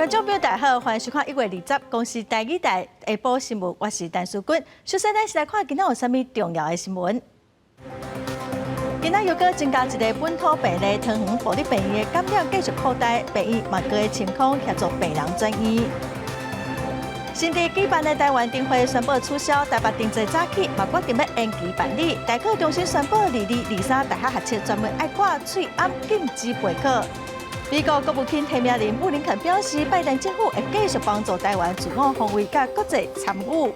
觀眾朋友大家好，歡迎收看1月20公視台語台下晡新聞，我是陳淑君。首先，咱先來看今仔有啥物重要的新聞。今仔又閣增加一个本土病例，桃園部立病院的感染繼續擴大，病院嘛閣會清空協助病人轉院。新竹舉辦的台灣燈會宣布取消，台北燈節早起嘛決定欲延期辦理。大考中心宣布，22、23大學學測專門愛掛喙罨禁止陪考。美國國務卿提名人布林肯表示，拜登政府會繼續幫助台灣自我防衛佮國際參與。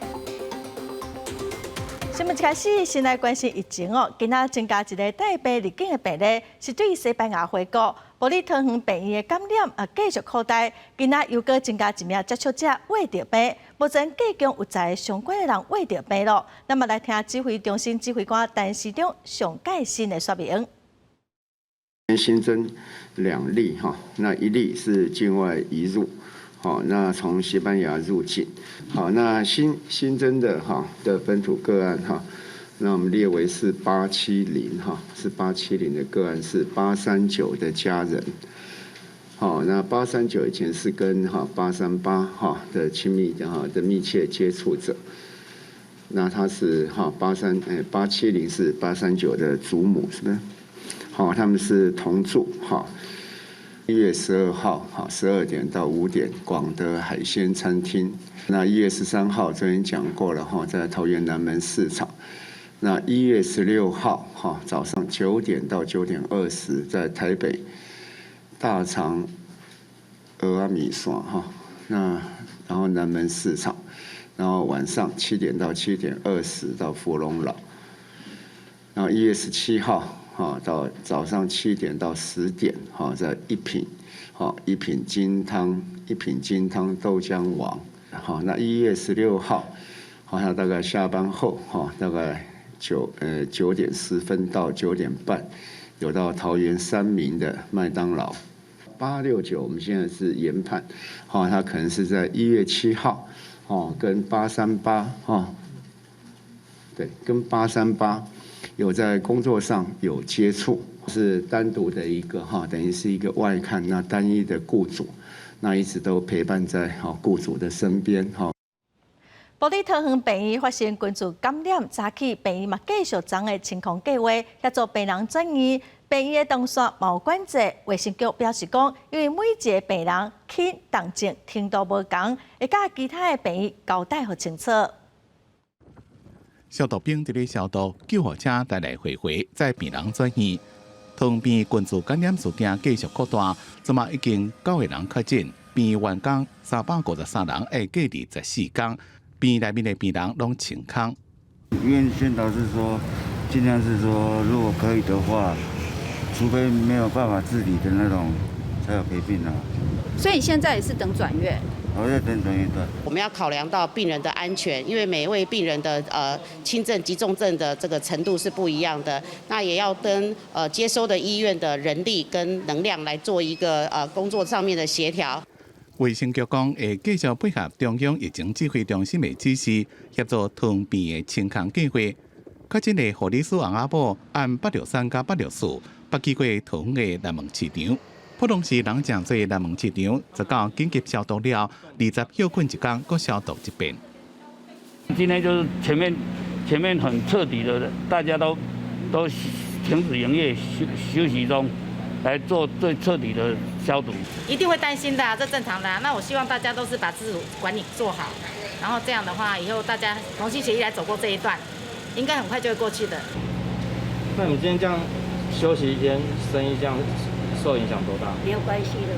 新聞一開始，先來關心疫情哦。今仔增加一个帶病入境的病例，是對西班牙回國。部立桃園病院的感染也繼續擴大。今仔又閣增加一名接觸者穢著病，目前計共有十个相關的人穢著病囉。咱嘛來聽指揮中心指揮官陳時中上蓋新的說明。新增兩例哈，那一例是境外移入，好，那從西班牙入境，好，那新增的哈的本土個案哈，那我們列為是八七零哈，是八七零的個案是八三九的家人，好，那八三九以前是跟哈八三八哈的親密的哈的密切接觸者，那他是哈八三八七零是八三九的祖母，是不是？好，他們是同住。哈，1月12號，哈，12點到5點，廣德海鮮餐廳。那1月13號，昨天講過了，哈，在桃園南門市場。那1月16號，哈，早上9點到9點20，在台北大腸蚵仔麵線，哈，那然後南門市場，然後晚上7點到7點20到福隆老。然後1月17號，哈，到早上7點到10點，哈，在一品，哈，一品金湯，一品金湯豆漿王，好，那1月16號，好像大概下班後，哈，大概9點10分到9點半，有到桃園三民的麥當勞。869，我們現在是研判，哈，他可能是在1月7號，哦，跟八三八，哈，對，跟八三八。有在工作上有接觸，是單獨的一個哈，等於是一個外看那單一的雇主，那一直都陪伴在哈雇主的身邊哈。部立桃園病院發生群聚感染，早起病院嘛繼續昨的清空計劃，協助病人轉院。病院的動線無管制，衛生局表示講，因為每一个病人輕重症程度無仝，會佮其他的病院交代予清楚。消毒兵佇咧消毒，救護車來來回回載病人轉院。桃園病院群聚感染事件繼續擴大，這馬已經九個人確診，病院員工353人愛隔離14天，病院內面的病人攏清空。醫院宣導是說，盡量是說，如果可以的話，除非沒有辦法自理的那種，才有陪病啊。所以現在也是等轉院。我在等轉院，對。我們要考量到病人的安全，因為每一位病人的輕症、急重症的這個程度是不一樣的，那也要跟接收的醫院的人力跟能量來做一個工作上面的協調。衛生局講會繼續配合中央疫情指揮中心的指示，協助桃園病院的清空計劃。確診的護理師翁仔某按863佮864捌去過桃園的南門市場。普通時人誠濟南門市場，直到緊急消毒了，20歇睏一工，閣消毒一遍。今天就是前面很徹底的，大家都停止營業休息中，來做最徹底的消毒。一定會擔心的，這正常的。那我希望大家都是把自主管理做好，然後這樣的話，以後大家同心協力來走過這一段，應該很快就會過去的。那你們今天這樣休息一天，生意這樣受影響多大？沒有關係的，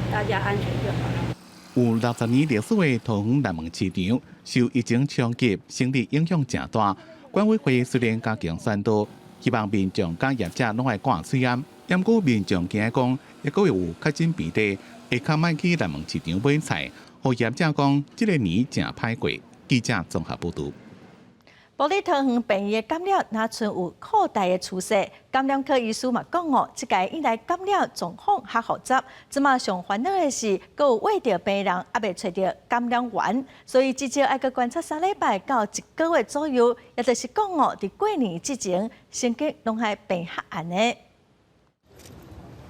大家安全就好了。有60年歷史的桃園南門市場受疫情衝擊，生意影響誠大。管委會雖然加強宣導，希望民眾佮業者攏愛掛喙罨，毋過民眾驚講，抑閣會有確診病例，會較莫去南門市場買菜。予業者講，這个年誠歹過。記者綜合報導。部立桃園病院的感染，若賰有擴大的趨勢。感染科醫師嘛講哦，這屆以來感染狀況較複雜。這馬上煩惱的是，閣有穢著病人猶未揣著感染源，所以至少愛閣觀察3禮拜到一個月左右。也就是講哦，佇過年之前，生計攏愛病較暗的。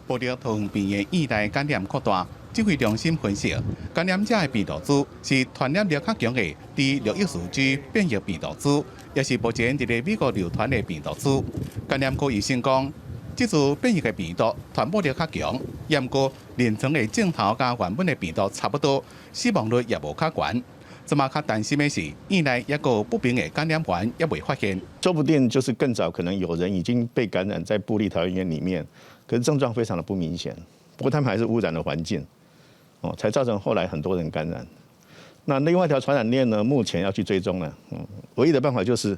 部立桃園病院院內感染擴大，指揮中心分析，感染者的病毒株是傳染力較強的 D614G 變異病毒株，也是目前佇咧美國流傳的病毒株。感染科醫生講，這株變異的病毒傳播力較強，毋過臨床的症頭佮原本的病毒差不多，死亡率也無較懸。這馬較擔心的是，院內猶閣有不明的感染源猶未發現。說不定就是更早可能有人已經被感染在部立桃園醫院裡面，可是症狀非常的不明顯。不過他們還是污染了環境，哦，才造成後來很多人感染。那另外一條傳染鏈呢？目前要去追蹤呢，唯一的辦法就是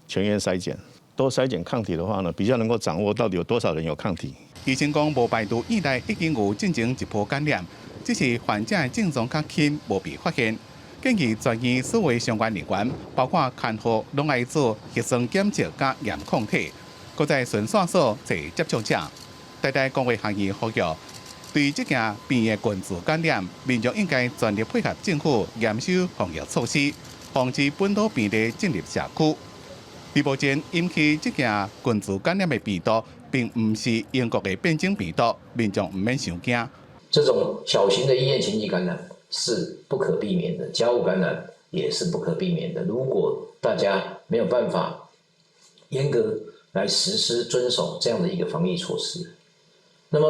全員篩檢，多篩檢抗體的話呢，比較能夠掌握到底有多少人有抗體。醫生講，無排除院內已經有進前一波感染，只是患者的症狀較輕，無被發現。建議全院所有相關人員，包括看護，攏愛做核酸檢測佮驗抗體，閣在巡線所揣接觸者。台大公衛學院呼籲，對這件變異群組感染，民眾應該全力配合政府嚴守防疫措施，防止本土病例進入社區。目前引起這件群組感染的病毒，並毋是英國的變種病毒，民眾毋免傷驚。這種小型的醫院群聚感染是不可避免的，交互感染也是不可避免的。如果大家沒有辦法嚴格來實施遵守這樣的一個防疫措施，那麼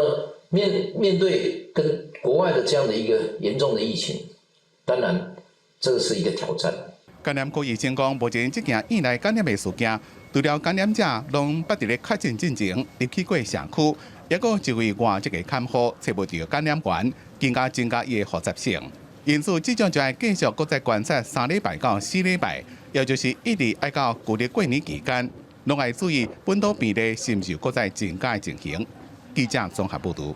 面對跟國外的這樣的一個嚴重的疫情，當然這個是一個挑戰。感染科醫生講，目前這件院內感染的事件，除了感染者攏捌佇咧確診進前入去過社區，猶閣有一位外籍的看護揣無著感染源，更加增加伊的複雜性。因此，這種就愛繼續閣再觀察3禮拜到4禮拜，也就是一直愛到舊曆過年期間，攏愛注意本土病例是毋是閣再增加的情形。記者綜合報導。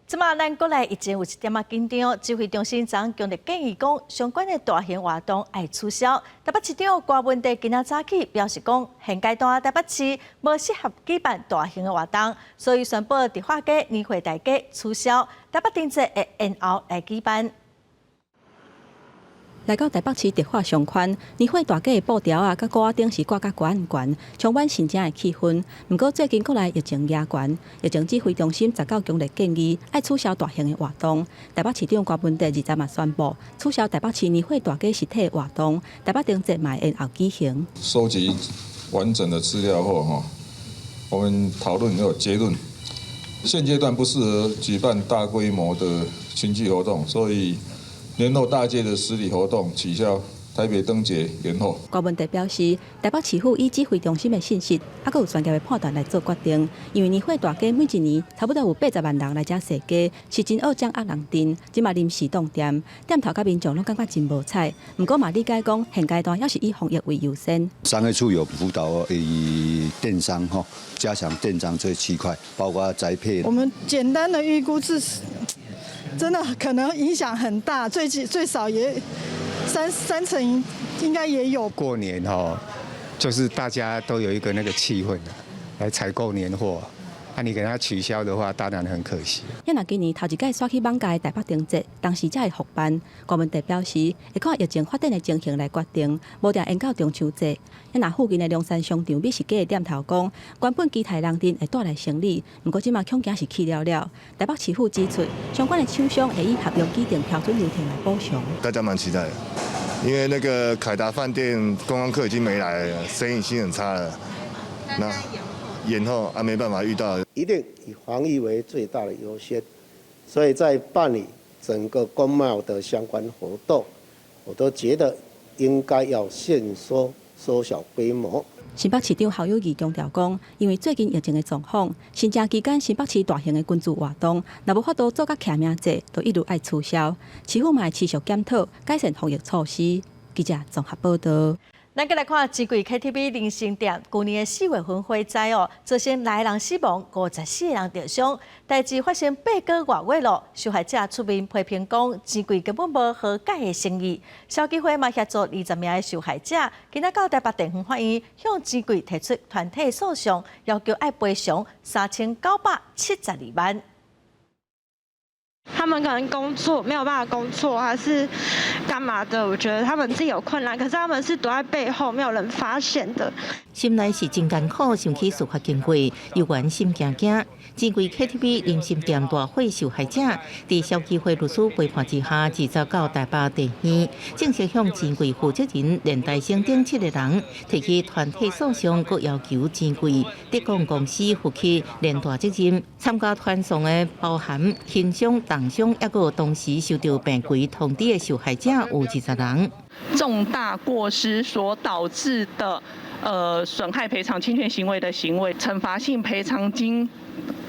這馬咱國內疫情有一點仔緊張，指揮中心昨強烈建議講，相關的大型活動愛取消。台北市長柯文哲今仔早起表示講，現階段台北市無適合舉辦大型的活動，所以宣布迪化街年貨大街取消，台北燈節會延後來舉辦。來到台北市迪化商圈，年貨大街的布條仔，佮鼓仔頂是掛甲懸懸，充滿新正的氣氛。毋過最近國內疫情嚴懸，疫情指揮中心19強烈建議愛取消大型的活動。台北市長柯文哲20嘛宣布取消台北市年貨大街實體活動，台北燈節嘛延後舉行。收集完整的資料後，哈，我們討論有結論，現階段不適合舉辦大規模的群聚活動，所以年貨大街的實體活動取消，台北燈節延後。柯文哲表示，台北市府以指揮中心的信息，猶閣有專業的判斷來做決定。因為年貨大街每一年差不多有80萬人來遮踅街，是真惡掌壓人陣，這馬臨時凍店，店頭佮民眾攏感覺真無彩。毋過嘛理解講，現階段猶是以防疫為優先。商業處有輔導以電商吼，加強電商這區塊，包括宅配。我們簡單的預估是，真的可能影響很大，最少也三成應該也有。過年哈，就是大家都有一個那個氣氛來採購年貨。那你給他取消的話，當然很可惜。啊若今年頭一屆煞去艋舺的台北燈節，當時才會復辦。柯文哲表示，會看疫情發展的情形來決定，無定延到中秋節。啊若附近的龍山商場美食街的店頭講，原本期待人陣會帶來生意，毋過這馬恐驚是去了了。台北市府指出，相關的廠商會以合約既定標準流程來補償。大家蠻期待的，因為那個凱達飯店觀光客已經沒來了，生意已經很差了。那延後啊，沒辦法遇到。一定以防疫為最大的優先，所以在辦理整個工貿的相關活動，我都覺得應該要限縮縮小規模。新北市長侯友宜強調講，因為最近疫情的狀況，新正期間新北市大型的群聚活動，若無法度做甲徛名節，就一律愛取消。市府嘛會持續檢討改善防疫措施。記者綜合報道。咱閣來看錢櫃 KTV 人生店，舊年的4月份火災哦，造成六个人死亡，54個人著傷。代誌發生8個外月咯，受害者出面批評講，錢櫃根本無和解的誠意。消基會嘛協助20名的受害者，今仔到台北地方法院向錢櫃提出團體訴訟，要求愛賠償3972萬。他們可能工作沒有辦法工作，還是幹嘛的？我覺得他們自己有困難，可是他們是躲在背後，沒有人發現的。心內是真艱苦，想起事發經過，猶原心驚驚。錢櫃 KTV 林森店大火受害者，佇消基會律師陪伴之下，29台北地院正式向錢櫃負責人連帶生等七個人提起團體訴訟，閣要求錢櫃德廣公司負起連帶責任。參加團訟的包含輕傷、重傷，抑閣當時收到病危通知的受害者有20人。重大過失所導致的損害賠償侵權行為的行為，懲罰性賠償金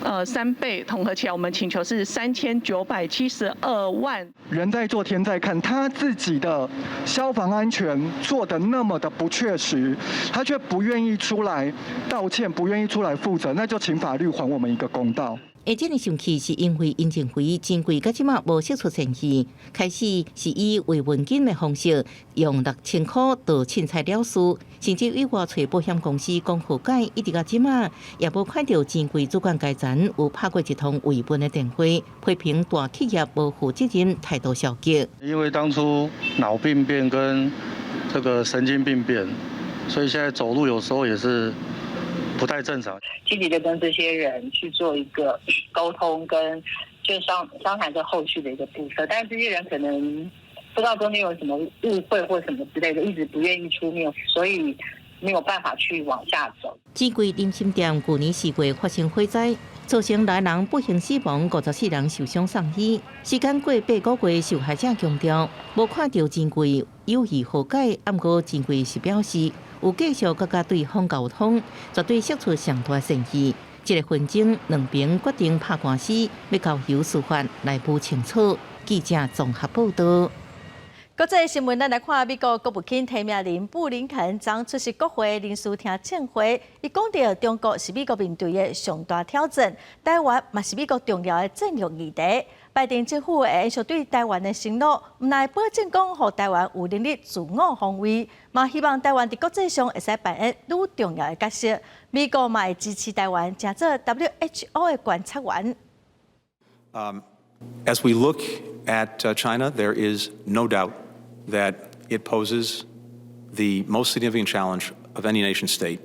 3倍，統合起來，我們請求是3972萬。人在做天在看，他自己的消防安全做得那麼的不確實，他卻不願意出來道歉，不願意出來負責，那就請法律還我們一個公道。會這麼生氣，是因為𪜶認為錢櫃到這馬無釋出善意，開始是以慰問金的方式，用6000箍就凊彩了事，甚至委外揣保險公司講和解，一直到這馬也無看著錢櫃主管階層有拍過一通慰問的電話，批評大企業無負責任，態度消極。因為當初腦病變跟這個神經病變，所以現在走路有時候也是不太正常。積極的跟這些人去做一個溝通，跟就商商談這後續的一個部分，但是這些人可能不知道中間有什麼誤會或什麼之類的，一直不願意出面，所以沒有辦法去往下走。錢櫃林森店舊年4月發生火災，造成六人不幸死亡，54人受傷送醫。時間過8個月，受害者強調無看著錢櫃有意和解，毋過錢櫃是表示有繼續閣佮對方溝通，絕對釋出上大善意。這個紛爭兩邊決定拍官司，欲交由司法來補清楚。記者綜合報導。國際新聞，咱來看美國國務卿提名人布林肯昨出席國會臨時聽證會，伊講著中國是美國面對的上大挑戰，台灣嘛是美國重要的戰略議題。拜登政府會延續對台灣的承諾，毋但保證講，予台灣有能力自我防衛，嘛希望台灣佇國際上會使扮演愈重要的角色。美國嘛會支持台灣，成做 WHO 的觀察員。 As we look at China, there is no doubt that it poses the most significant challenge of any nation state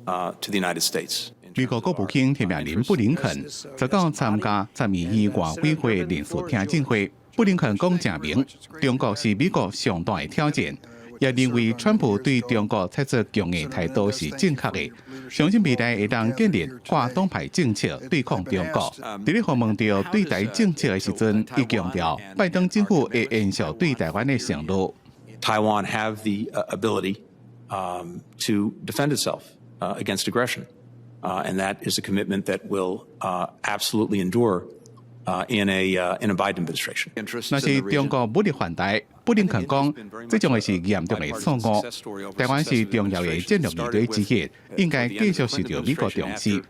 to the United States. 美國國務卿提名人布林肯昨昏參加參議院外委會臨時聽證會。布林肯講誠明，中國是美國上大的挑戰，也認為川普對中國採取強硬態度是正確的，相信未來會當建立跨黨派政策對抗中國。佇咧訪問著對台政策的時陣，伊強調拜登政府會延續對台灣的承諾。 Taiwan have the ability to defend itself against aggression, and that is a commitment that will absolutely endure in a Biden administration. 若是中國武力犯台，布林肯講，這將會是嚴重的錯誤。台灣是重要的戰略議題之一，應該繼續受著美國重視。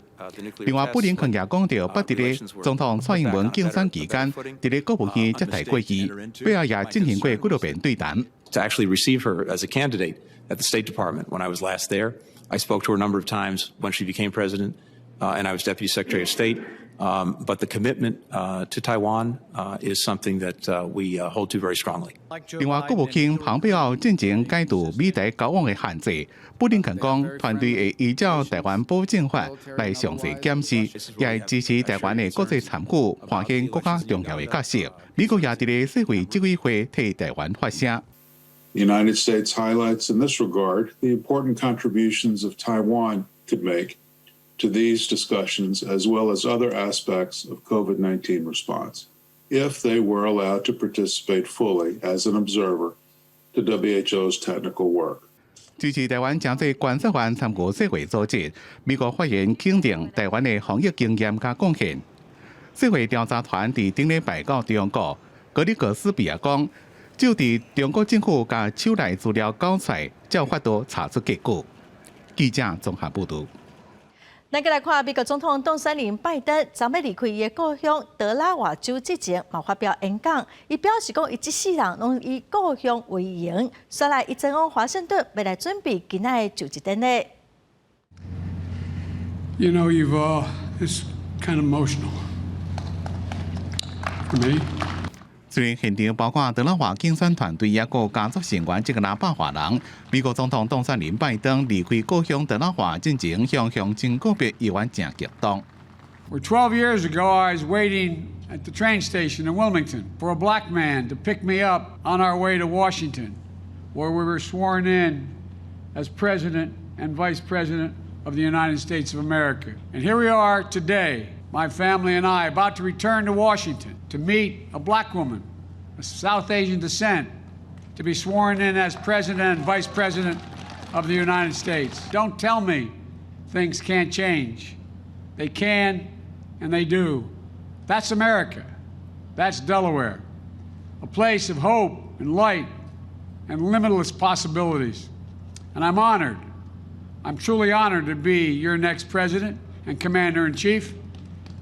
另外，布林肯也講著，捌佇咧總統蔡英文競選期間，佇咧國務院接待過伊，背後也進行過幾落遍對談。 To actually receive her as a candidate at the State Department when I was last there, I spoke to her a number of times when she became president, and I was Deputy Secretary of State. But the commitment to Taiwan is something that we hold to very strongly. 另外，國務卿龐貝奧進前解除美台交往的限制，布林肯講，團隊會依照台灣保證法來詳細檢視，也會支持台灣的國際參與，扮演閣較重要的角色。美國也佇咧世衛執委會替台灣發聲。 The United States highlights in this regard the important contributions of Taiwan could make to these discussions, as well as other aspects of COVID-19 response, if they were allowed to participate fully as an observer to WHO's technical work. 支持台灣成做觀察員參與世衛組織，美國發言肯定台灣的防疫經驗佮貢獻。世衛調查團佇頂禮拜到中國，格里格斯比也講，只有佇中國政府共手內資料交出來，才有法度查出結果。記者綜合報導。咱閣來看美國總統當選人拜登，昨欲離開伊的故鄉德拉瓦州之前，嘛發表演講。伊表示講，伊這世人攏以故鄉為榮。紲來伊前往華盛頓，欲來準備今仔的就職典禮。 You know, you've all, it's kind of emotional. Me? 雖然現場包括德拉華競選團隊，抑閣家族成員這個200外人，美國總統當選人拜登離開故鄉德拉華進前向鄉親告別，猶原誠激動。 Where 12 years ago I was waiting at the train station in Wilmington for a black man to pick me up on our way to Washington, where we were sworn in as president and vice president of the United States of America. And here we are today, my family and I, about to return to Washington to meet a black woman of South Asian descent to be sworn in as president and vice president of the United States. Don't tell me things can't change. They can and they do. That's America. That's Delaware. A place of hope and light and limitless possibilities. And I'm honored. I'm truly honored to be your next president and commander in chief.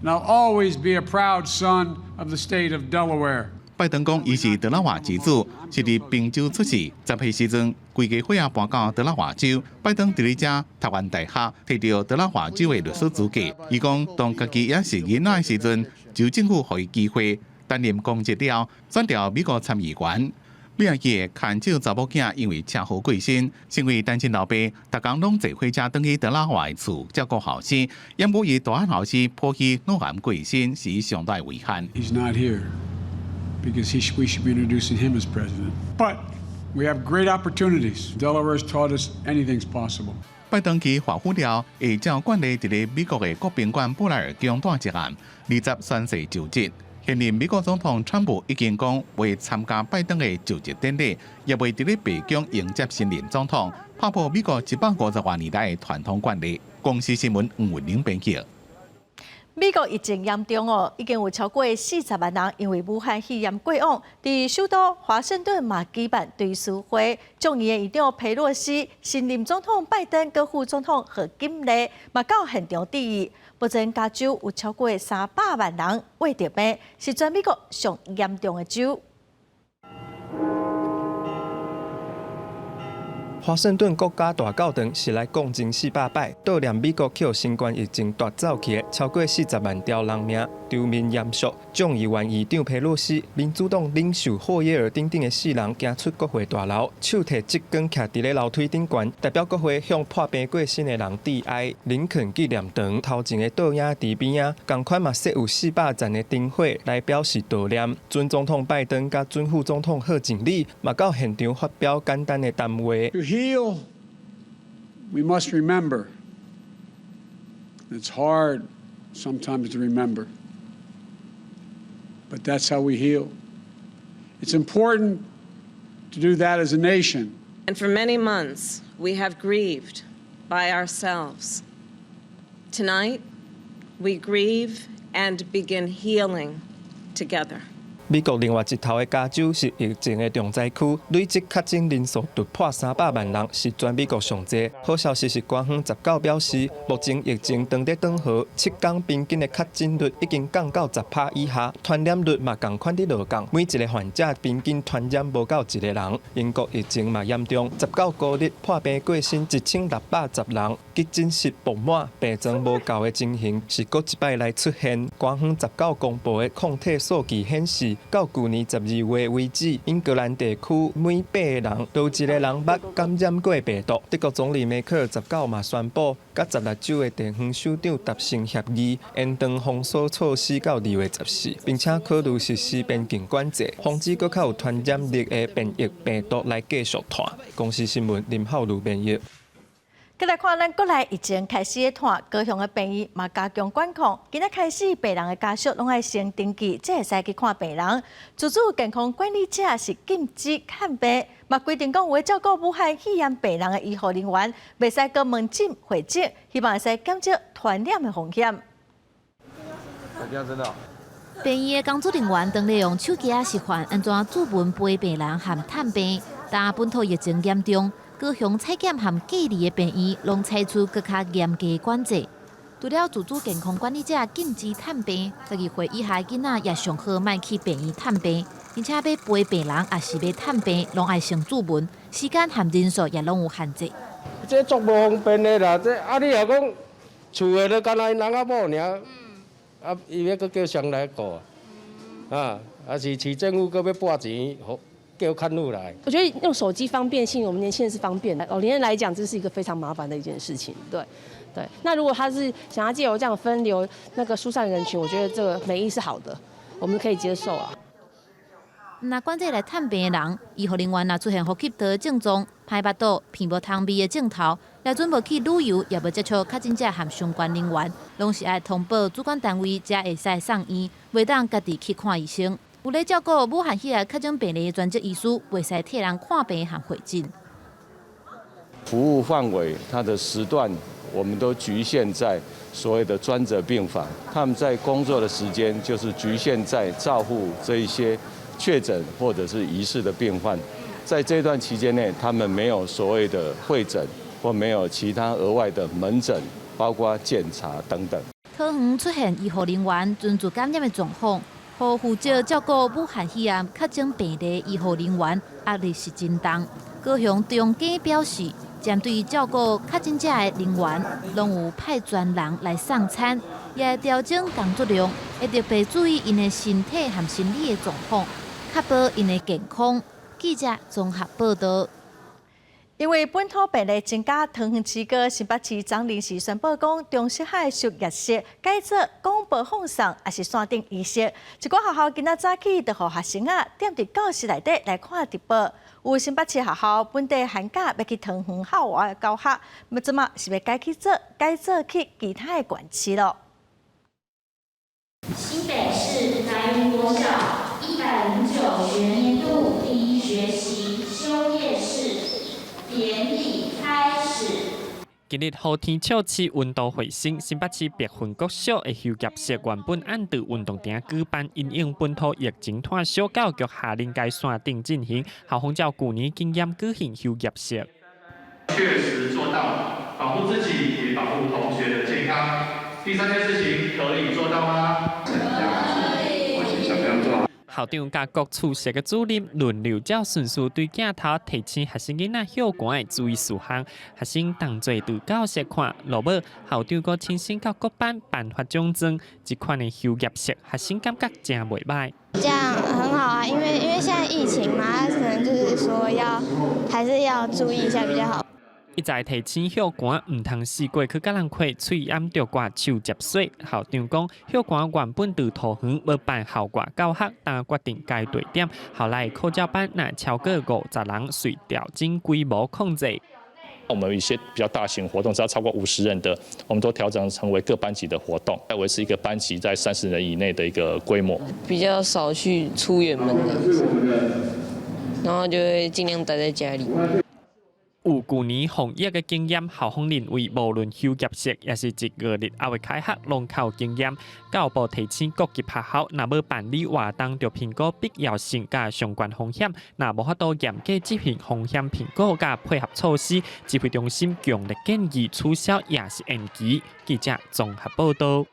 And I'll always be a proud son of the state of Delaware. 拜登講，伊是德拉華之子，是佇賓州出世。10歲時陣，規家伙仔搬到德拉華州。拜登佇咧遮讀完大學，提著德拉華州的律師資格。伊講，當家己猶是囡仔的時陣，州政府予伊機會擔任公職了，選著美國參議員。美亞裔牽手查某囝因為車禍過身，成為單親老爸，逐工攏坐火車轉去德拉華的厝照顧後生。毋過伊大漢後生抱起腦癌過身，是伊上大遺憾。 He's not here because we should be introducing him as president. But we have great opportunities. Delaware has taught us anything's possible. 拜登去華府了，會照慣例佇咧美國的國賓館布萊爾宮蹛一暗，20宣誓就職。現任美國總統川普已經講袂參加拜登的就職典禮，也袂佇咧白宮迎接新任總統，打破美國150外年來的傳統慣例。公視新聞吳文玲編輯。美國疫情嚴重哦，已經有超過40萬人因為武漢肺炎過往。佇首都華盛頓嘛舉辦追思會，眾議院議長佩洛西、新任總統拜登、閣副總統賀錦麗嘛到現場致意。目前加州有超過300萬人患著病，是全美國上嚴重的州。華盛頓國家大教堂是來抗爭400擺，悼念美國予新冠疫情奪走去的超過40萬條人命，場面嚴肅。眾議院議長佩洛西、民主黨領袖霍耶爾等等的四人行出國會大樓，手提燭光徛佇咧樓梯頂懸，代表國會向破病過身的人致哀。林肯紀念堂頭前的倒影池邊仔，仝款嘛設有400盞的燈火來表示悼念。準總統拜登佮準副總統賀錦麗嘛到現場發表簡單的談話。 To heal, we must remember. It's hard sometimes to remember, but that's how we heal. It's important to do that as a nation. And for many months, we have grieved by ourselves. Tonight, we grieve and begin healing together. 美國另外一頭的加州是疫情的重災區，累積確診人數突破300萬人，是全美國上濟。好消息是，官方19表示，目前疫情當咧轉好，7天平均的確診率已經降到10趴以下，傳染率嘛仝款佇落降，每一個患者平均傳染無夠一個人。英國疫情嘛嚴重，19孤日破病過身1610人，急診室爆滿，病床無夠的情形是閣一擺來出現。官方十九公布的抗體數據顯示，到舊年12月為止，英格蘭地區每8個人都有一個人捌感染過病毒。德國總理梅克爾十九嘛宣布，佮16州的地方首長達成協議，延長封鎖措施到2月14，並且考慮實施邊境管制，防止閣較有傳染力的變異病毒來繼續傳。公視新聞林浩如編譯。閣來看咱國內疫情開始咧湠，高雄的病院嘛加強管控。今仔開始，病人的家屬攏愛先登記，才會使去看病人。自主健康管理者是禁止看病，嘛規定講有照顧武漢肺炎病人的醫護人員，袂使閣門診會診，希望會使減少傳染的風險。病院的工作人員當咧用手機仔示範按怎注文陪病人和探病，但本土疫情嚴重。高雄採檢和隔離的病院，攏採取閣較嚴格的管制。除了自主健康管理者禁止探病，12歲以下囡仔也上好莫去病院探病，而且欲陪病人抑是欲探病，攏愛先注文，時間和人數也攏有限制。這足無方便的啦，這啊你若講厝的都干焦𪜶翁仔某爾，啊伊欲閣叫誰來顧？啊，抑是市政府閣欲撥錢，予叫較女來。我覺得用手機方便性，我們年輕人是方便的，老年人來講，這是一個非常麻煩的一件事情。對，對。那如果他是想要借由這樣分流那個疏散人群，我覺得這個美意是好的，我們可以接受啊。若管制來探病的人，醫護人員若出現呼吸道症狀、歹腹肚、鼻無通味的症頭，若準無去旅遊，也無接觸確診者和相關人員，攏是愛通報主管單位，才會使送院，袂當家己去看醫生。有咧照顧武漢肺炎確診病例的專職醫師，袂使替人看病和會診。服務範圍，它的時段，我們都局限在所謂的專責病房。他們在工作的時間，就是局限在照護這一些確診或者是疑似的病患。在這段期間內，他們沒有所謂的會診，或沒有其他額外的門診，包括檢查等等。桃園出現醫護人員存在感染的狀況，予負責照顧武漢肺炎確診病例醫護人員壓力是真重。高雄長庚表示，針對照顧確診者的人員，攏有派專人來送餐，也會調整工作量，會特別注意𪜶的身體和心理的狀況，確保𪜶的健康。記者綜合報道。因為本土病例增加，桃園市閣新北市長臨時宣布講，中小學修業式改做廣播放送，抑是線頂儀式。一寡學校今仔早起就予學生仔踮佇教室內底來看直播。有新北市學校本底寒假欲去桃園校外教學，欲這馬是欲改去做，改做去其他的縣市囉。新北市南雲國小109學年度第一學期修業式典禮開始。今日雨天笑市溫度回升，新北市白雲國小的休業式原本按佇運動場舉辦，因應本土疫情拖小，教育局下令改線頂進行。校方照舊年經驗舉行休業式。確實做到保護自己，也保護同學的健康。第三件事情可以做到嗎？校長佮各處室的主任輪流照順序對鏡頭提醒學生囡仔歇寒的注意事項，學生同齊佇教室看。落尾校長閣親身到各班頒發獎狀，這款的休業式，學生感覺真袂䆀。這樣很好啊，因為現在疫情嘛，可能就是說要還是要注意一下比較好。一再提醒歇寒，毋通四界去佮人開喙罨著掛手接水。校長講，歇寒原本佇桃園欲辦校外教學，但決定改地點。後來科教班若超過50人，隨調整規模控制。我們一些比較大型活動，只要超過50人的，我們都調整成為各班級的活動，來維持一個班級在30人以內的一個規模。比較少去出遠門的，然後就會盡量待在家裡。有舊年防疫的經驗，校方認為無論休業式抑是一月日猶未開學，攏較有經驗。教育部提醒各級學校，若欲辦理活動，著評估必要性佮相關風險，若無法度嚴格執行風險評估佮配合措施，指揮中心強烈建議取消抑是延期。記者綜合報道。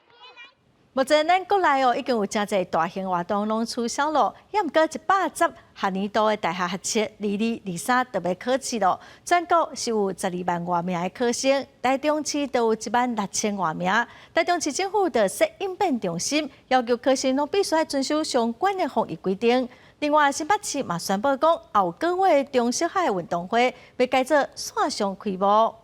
目前咱國內哦已經有誠濟大型活動攏取消咯，猶毋過110學年度的大學學測，22、23就欲考試咯。全國是有12萬外名的考生，台中市就有1萬6千外名。台中市政府就設應變中心，要求考生攏必須愛遵守相關的防疫規定。另外，新北市嘛宣布講，後個月中小學運動會欲改做線上開幕。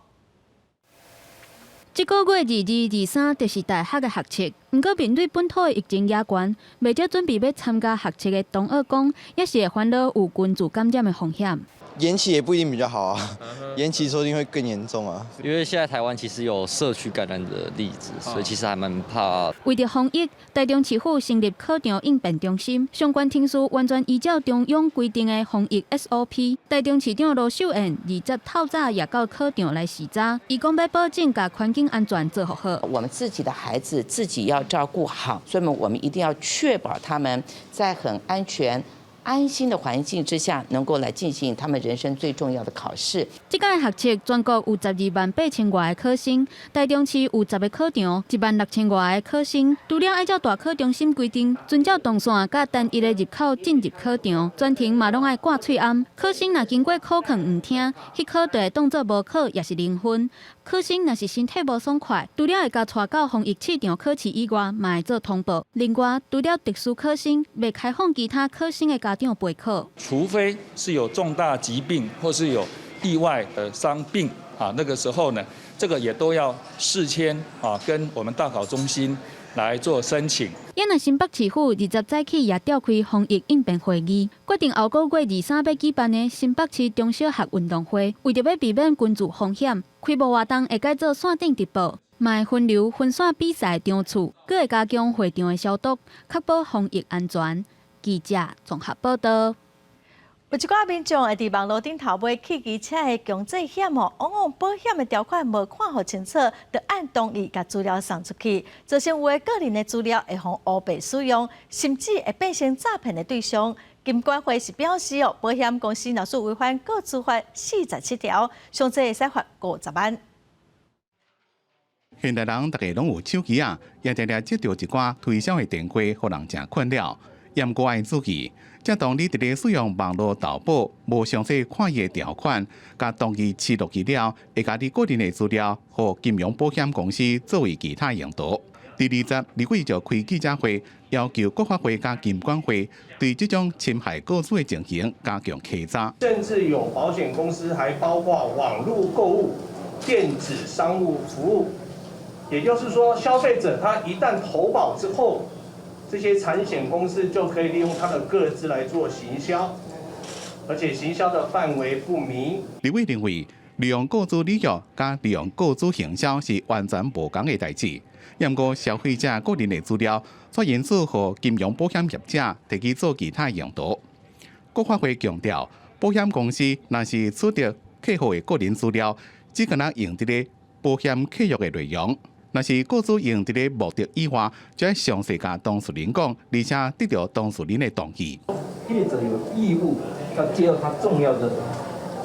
這個月22、23就是大學的學測，毋過面對本土的疫情猶懸，袂少準備欲參加學測的同學講，猶是會煩惱有群聚感染的風險。延期也不一定比較好啊，延期說不定會更嚴重啊。因為現在台灣其實有社區感染的例子，所以其實還蠻怕。為著防疫，台中市府成立考場應變中心，相關程序完全依照中央規定的防疫 SOP。台中市長盧秀燕20透早也到考場來視察，伊講欲保證共環境安全做予好。我們自己的孩子自己要照顧好，所以我們一定要確保他們在很安全、安心的環境之下，能夠來進行他們人生最重要的考試。這屆學測全國有12萬8千外个考生，台中市有10個考場，1萬6千外个考生。除了按照大考中心規定，遵照動線佮單一的入口進入考場，全程嘛攏愛掛喙罨。考生若經過考卷毋聽，彼科就會當做無考，抑是零分。考生若是身體無爽快，除了會共帶到防疫試場考試以外，嘛會做通報。另外，除了特殊考生，袂開放其他考生的家長陪考。除非是有重大疾病或是有意外的傷病啊，那個時候呢，這個也都要事先啊跟我們大考中心來做申請。也若新北市府20早起也召開防疫應變會議，決定後個月23欲舉辦的新北市中小學運動會，為著欲避免群聚風險，開幕活動會改做線頂直播，嘛會分流分散比賽場次，閣會加強會場的消毒，確保防疫安全。記者綜合報道。有一寡民眾會佇網路頂頭買汽機車的強制險哦，往往保險的條款無看予清楚，就按同意共資料送出去，造成有的個人的資料會予烏白使用，甚至會變成詐騙的對象。金管會是表示哦，保險公司若是違反個資法47條，上濟會使罰50萬。現代人逐家攏有手機仔，也定定接著一寡推銷的電話，予人誠困擾。毋過愛注意，這當你佇咧使用網路投保，無詳細看伊的條款，共同意簽落去了，會共你個人的資料予金融保險公司作為其他用途。佇20，立委就開記者會，要求國發會佮金管會對這種侵害個資的情形加強稽查。甚至有保險公司還包括網路購物、電子商務服務，也就是說，消費者他一旦投保之後，這些產險公司就可以利用他的個資來做行銷，而且行銷的範圍不明。立委認為，利用個資旅遊佮利用個資行銷是完全無仝的代誌。毋過消費者個人的資料，卻因此予金融保險業者提去做其他用途。國發會強調，保險公司若是取得客戶的個人資料，只敢若用佇咧保險契約的內容。若是個資用佇咧目的以外，就愛詳細共當事人講，而且得著當事人的同意。業者有義務要揭露他重要的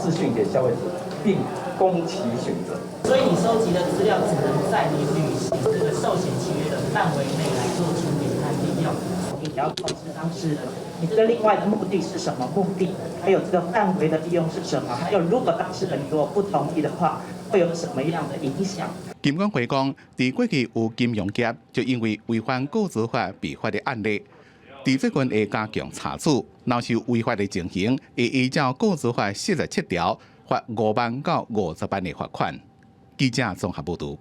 資訊給消費者，並供其選擇。所以你收集的資料只能在你履行這個壽險契約的範圍內來做處理和利用。你要告知當事人，你這個另外的目的是什麼目的？還有這個範圍的利用是什麼？還有如果當事人如果不同意的話，會有什麼樣的影響？金管會講，佇過去有金融業就因為違反個資法被罰的案例，佇最近會加強查處，若是有違法的情形，會依照個資法47條罰5萬到50萬的罰款。記者綜合報導。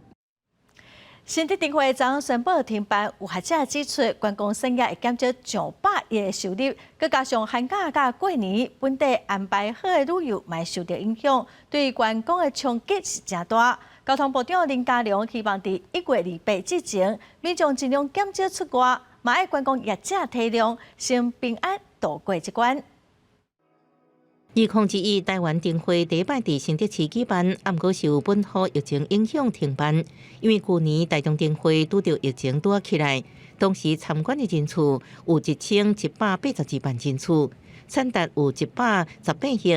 新竹燈會昨昏宣布停辦，有學者指出，觀光產業會減少上百億的收入，閣加上寒假佮過年，本地安排好的旅遊嘛會受著影響，對觀光的衝擊是誠大。交通部長林佳龍希望佇1月28之前，民眾盡量減少出外，嘛愛觀光業者體諒，先平安渡過這關。2021台灣燈會第一擺佇新竹市舉辦，毋過受本土疫情影響停辦。因為舊年台中燈會拄著疫情拄起來，當時參觀的人次有1182萬人次，產值有118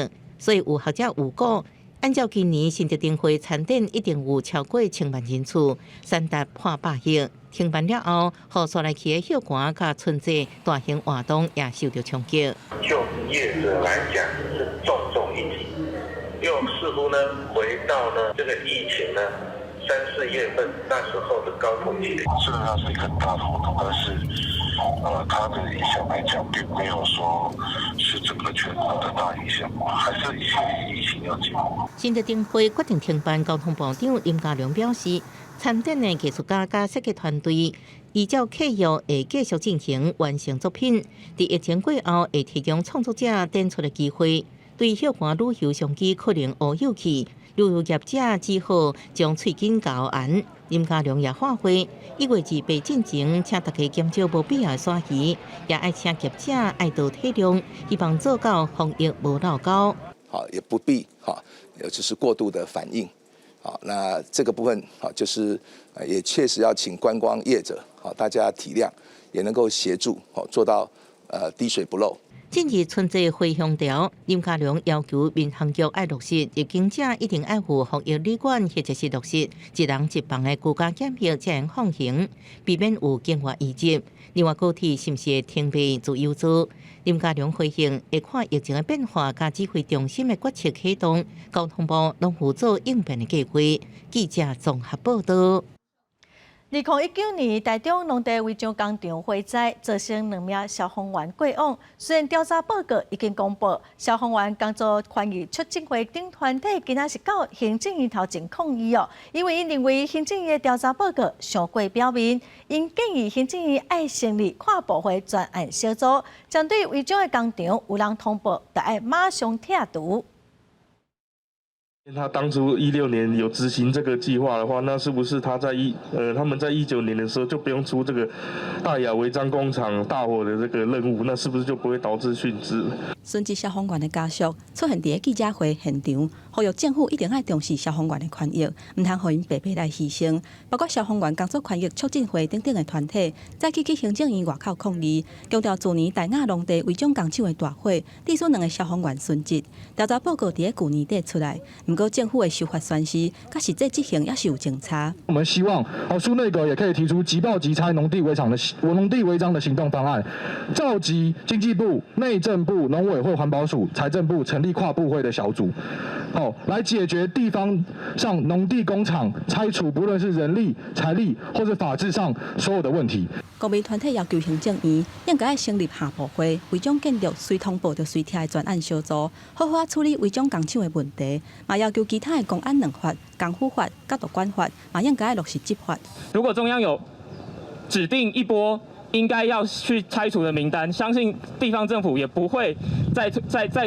億，所以有學者預估，按照今年新竹燈會參展一定有超過千萬人次，產值破百億。停辦了後，予煞來去的休寒佮春節大型活動也受著衝擊。就業者來講是重重一擊，又似乎呢回到呢這個疫情呢三四月份那時候的高峰期。雖然它是一個很大的活動，但是，它的影響來講，並沒有說是整個全國的大影響，還是一些疫情要緊。新竹燈會決定停辦，交通部長林佳龍表示，參展的藝術家佮設計團隊依照契約會繼續進行完成作品。佇疫情過後，會提供創作者展出的機會。對休閒旅遊商機可能烏有去，旅遊業者只好將喙緊咬絚。林佳龍也喊話，1月28進前，請大家減少無必要的徙移，也愛請業者愛多體諒，希望做到防疫無漏溝。好，也不必哈，就是過度的反應。好，那這個部分好，就是也確實要請觀光業者好，大家體諒，也能夠協助好做到滴水不漏。進入春節回鄉潮，林佳龍要求民航局愛落實入境者一定愛有防疫旅館，或者是落實一人一房的居家檢疫才能放行，避免有境外移入。另外，高鐵是毋是會停飛自由座？林佳龍回應會看疫情的變化，佮指揮中心的決策啟動，交通部攏有做應變的計劃。記者綜合報道。2019年，台中農地違章工廠火災造成兩名消防員過往。雖然調查報告已經公布，消防員工作權益促進會等團體今仔是到行政院頭前抗議哦，因為𪜶認為行政院的調查報告傷過表面，𪜶建議行政院愛成立跨部會專案小組，針對違章的工廠有人通報，就愛馬上拆除。他當初16年有執行這個計劃的話，那是不是他在一呃他們在19年的時候就不用出這個大雅違章工廠大火的這個任務？那是不是就不會導致殉職？殉職消防員的家屬出現佇个記者會現場，呼籲政府一定愛重視消防員的權益，毋通予𪜶白白來犧牲。包括消防員工作權益促進會等等的團體，早起去行政院外口抗議，強調去年大雅農地違章工廠的大火，致使兩个消防員殉職。調查報告佇个舊年底出來，毋過政府的修法宣示，佮實際執行猶是有落差。我們希望哦，蘇內閣也可以提出即報即拆農地違章的農地違章的行動方案，召集經濟部、內政部、農委會、環保署、財政部成立跨部會的小組，哦，來解決地方上農地工廠拆除，不論是人力、財力或者法制上所有的問題。公民團體要求行政院應該成立跨部會，違章建築隨通報就隨拆的專案小組，好好處理違章工廠的問題。嘛要求其他的公安兩法、工輔法、佮毒管法，嘛應該落實執法。如果中央有指定一波應該要去拆除的名單，相信地方政府也不會再